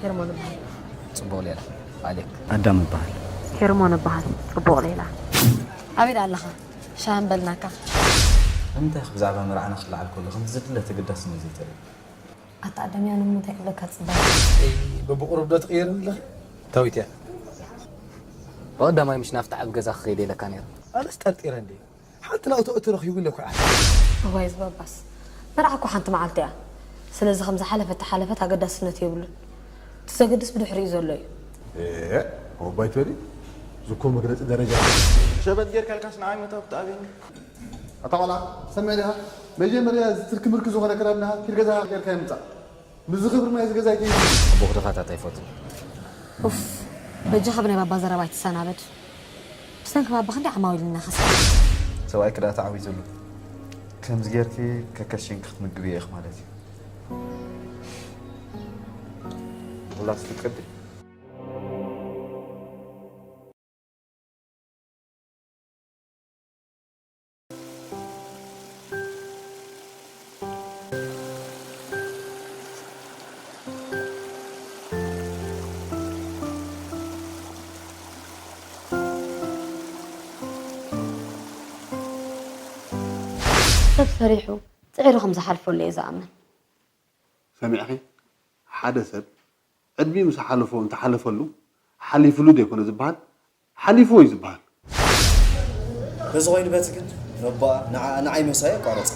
ሄርሞን እበሃል። ጽቡቕ ሌላ። ኣሌክ። ኣዳም እበሃል። ሄርሞን እበሃል። ጽቡቕ ሌላ። ኣቤት ኣለኻ? ሻምበልናካ። እንታይ ብዛዕባ መርዓና ክለዓል ከሎ ከምቲ ዝድለ ተገዳስነት ዘይተርኢ? ኣታ ኣዳምያ ንምንታይ ክብለካ ጽባሕ? እይ፣ ብብቑሩብ ዶ ትቕየር ኣለኺ? ታዊት እያ። ብቐዳማይ ምሽ ናፍታ ኣብ ገዛ ክኸይድ ኢለካ ነይረ። ኣነስ ጠርጢረ እንዴ? ሓንቲ ናውቲ እትረኺቡ ኢለ ኩዓ። እዋይ ዝባባስ። መርዓ እኮ ሓንቲ መዓልቲ እያ። ስለዚ ከም ዝሓለፈት ተሓለፈት ኣገዳስነት የብሉን። እቲ ዘገድስ ብድሕሪኡ ዘሎ እዩ። ኤ፣ ወባይ ትበሊ? ዝኮ መግለጺ ደረጃ። ሸበጥ ጌርካ ኢልካስ ንዓይ መታው ክትኣብየኒ? ኣታ ቆልዓ፣ ሰምዕ ዲኻ? መጀመርያ እዚ ትርኪ ምርኪ ዝኾነ ክዳንና ኪድ ገዛ ጌርካ ይምጻእ። ምስዚ ክብሪ ናይዚ ገዛ ኣይከይድን። ኣቦ ክደፋታት ኣይፈቱን። ኡፍ፣ በጃኻ ብናይ ባባ ዘረባ ኣይትሰናበድ። ብሰንኪ ባባ ክንደይ ዓማዊል እናኸሰረ። ሰብኣይኪ ደኣ ተዓዊቱሉ። ከምዚ ጌርኪ ከከሽንኪ ክትምግብዮ ኢኺ ማለት እዩ። ወላስ ትቅዲ? ሰብ ሰሪሑ ጽዒሩ ከም ዝሓልፈሉ እየ ዝኣምን። ሰሚዕኺ? ሓደ ሰብ ዕድሚኡ ምስ ሓለፎ እንተሓለፈሉ፣ ሓሊፉሉ ዘይኮነ ዝበሃል፣ ሓሊፍዎ እዩ ዝበሃል። በዚ ኮይኑ በቲ ግን፣ ረባ ንዓ-፣ ንዓይ መሳይ ኣቋረጸ።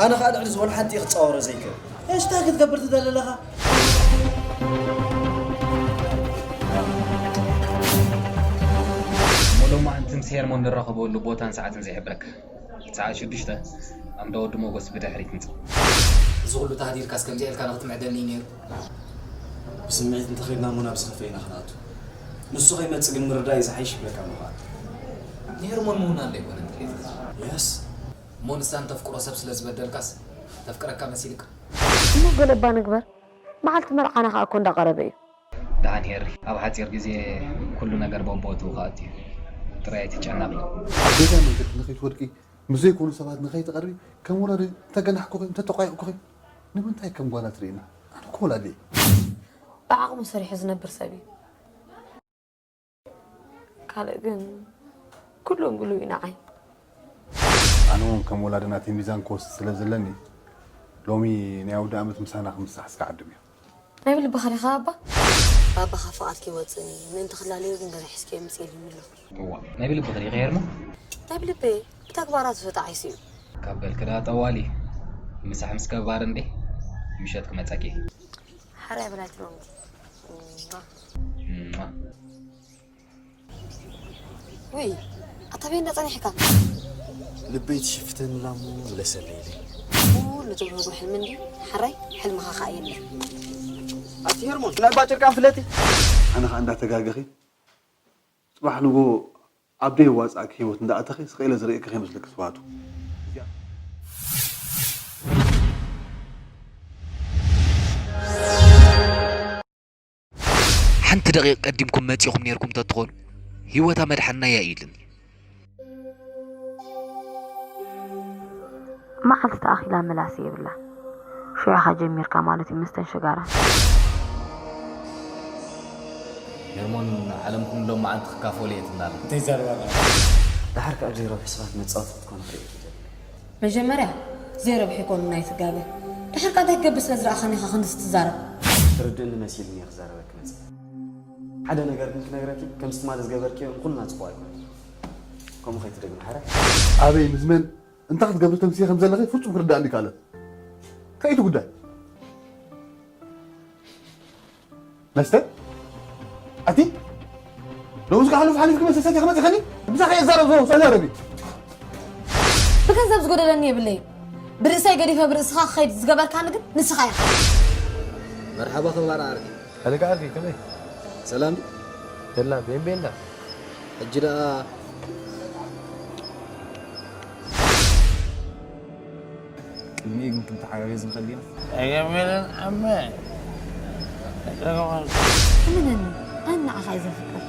ኣነ ኸኣ ልዕሊ ዝኾነ ሓንቲ እየ ክጻወሮ ዘይክእል። እሺ፣ እንታይ ክትገብር ትደሊ ኣለኻ? እሞ ሎማዓንቲ ምስ ሄርሞን ንራኸበሉ ቦታን ሰዓትን ዘይሕብረካ? ሰዓት ሽዱሽተ ኣብ እንዳ ወዲ ሞጎስ ብድሕሪት ምጻእ። እዚ ኩሉ ተሃዲርካስ ከምዚኣ ኢልካ ንኽትምዕደኒ እዩ ነይሩ? ብስምዒት እንተኸይድና እሞ ናብ ዝኸፍአ ኢና ክንኣቱ። ንሱ ከይመጽእ ግን ምርዳእ እዩ ዝሓይሽ ይብለካ እሞ ኸኣ። ንሄርሞን ምውናን ዶ ኣይኮነን ድሌትካ? የስ። እሞ ንሳ እንተፍቅሮ ሰብ ስለ ዝበደልካስ ተፍቅረካ መሲልካ? እሞ ገለ እባ ንግበር። መዓልቲ መርዓና ኸኣ እኮ እንዳቐረበ እዩ። ደሓን ሄሪ፣ ኣብ ሓጺር ግዜ ኩሉ ነገር በቦትኡ ክኣቱ እዩ። ጥራይ ኣይትጨነቒ። ኣብ ገዛ መንገዲ ንኸይትወድቂ፣ ምስ ዘይኮኑ ሰባት ንኸይትቐርቢ፣ ከም ወላዲ እንተገናሕኩኺ፣ እንተተቋየቕኩኺ፣ ንምንታይ ከም ጓል ኣትርእይና? ኣነ እኮ ወላዲ እየ። ብዓቕሙ ሰሪሑ ዝነብር ሰብ እዩ። ካልእ ግን ኩሉ ምሉእ እዩ ንዓይ። ኣነ እውን ከም ወላዲ ናተይ ሚዛን ክወስድ ስለ ዘለኒ፣ ሎሚ ናይ ኣውደ ኣመት ምሳና ክምሳሕ እስከ ዓድም እየ። ናይ ብልብኻ ዲኻ ኣባ? ባባኻ ፍቓድ ከይወጽእኒ፣ ምእንቲ ክላለዩ ግን ገና ሒዝከዮ ምጽእ ኢሉኒ ኣሎ። እዋ፣ ናይ ብልብኺ ዲኺ ሄርሞ? ናይ ብልበይ፣ ብተግባራቱ ተጣዒሱ እዩ። ካብ በልኪ ደኣ ጠዋሊ፣ ምሳሕ ምስ ገባር እንዴ፣ ምሸት ክመጸኪ። ሓራይ በላይ ትለውኒ። እዋ። እዋ። ውይ፣ ኣታ ቤት እንዳ ጸኒሕካ። ልበይ ትሽፍተኒ እላ እሞ ምለሰለይ ኢለ። ኩሉ ትብህጎ ሕልሚ እንድዩ፣ ሓራይ ሕልምኻ ኸኣ የለን። ኣቲ ሄርሞን፣ ናይ ባጭርቃን ፍለጢ። ኣነ ኸኣ እንዳተጋገኺ፣ ጽባሕ ንጎ ኣብ ደይ ዋጻእኪ ህይወት እንዳኣተኺ፣ ስቕ ኢለ ዝርእየኪ ከይመስለኪ ስብሃቱ። ሓንቲ ደቂቕ ቀዲምኩም መጺኹም ኔርኩም ተትኾኑ፣ ህይወታ መድሓና እያ ኢልኒ። መዓልቲ ተኣኺላ መላሲ የብላ። ሽዑኻ ጀሚርካ ማለት እዩ መስተን ሽጋራን። ሄርሞን ዓለምኩም ሎም መዓልቲ ክካፈሉ እየ ትብላና። እንታይ ይዛረባ ኣለኻ? ደሓር ከኣ ኣብ ዘይረብሑ ሰባት መጻወቲ ክትኮኑ ክርኢ እየ። መጀመርያ፣ ዘይረብሑ ይኮኑ ናይ ትጋገ። ድሕር ከ እንታይ ክገብር ስለ ዝረኣኻኒ ኢኻ ክንድዚ ትዛረብ? ትርድእኒ መሲሉኒ እየ ክዛረበኪ መጽእ። ሓደ ነገር ግን ክነግረኪ፣ ከምዚ ትማሊ ዝገበርክዮ ንኹልና ጽቡቕ ኣይኮነን። ከምኡ ከይትደግሚ ሓራይ። ኣበይ፣ ምስ መን፣ እንታይ ክትገብሪ ተምስየ ከም ዘለኺ ፍጹም ክርዳእኒ ይከኣለን። ከይቱ ጉዳይ። መስተ? ኣቲ? ሎምስ ከ ሓሉፍ ሓሊፍኪ መስተ ሰቲኺ መጺኻኒ? ምሳኺ እየ ዝዛረብ ዘለኹ፣ ተዛረቢ። ብገንዘብ ዝጎደለኒ የብለይን። ብርእሰይ ገዲፈ ብርእስኻ ክኸይድ ዝገበርካኒ ግን ንስኻ ኢኻ። መርሓባ ክባር ዓርኪ። ኣለካ ዓርኪ፣ ከመይ? ሰላም ድዩ? የላ፣ ቤን ቤን ዳ። ሕጂ ደኣ ቅድሚኡ ግን ክንተሓጋገዝ ንኽእል ዲና? ኣይገበረን ዓመ። ኣይረኸባን። እመነኒ፣ ኣነ ንዓኻ እየ ዘፍቅር።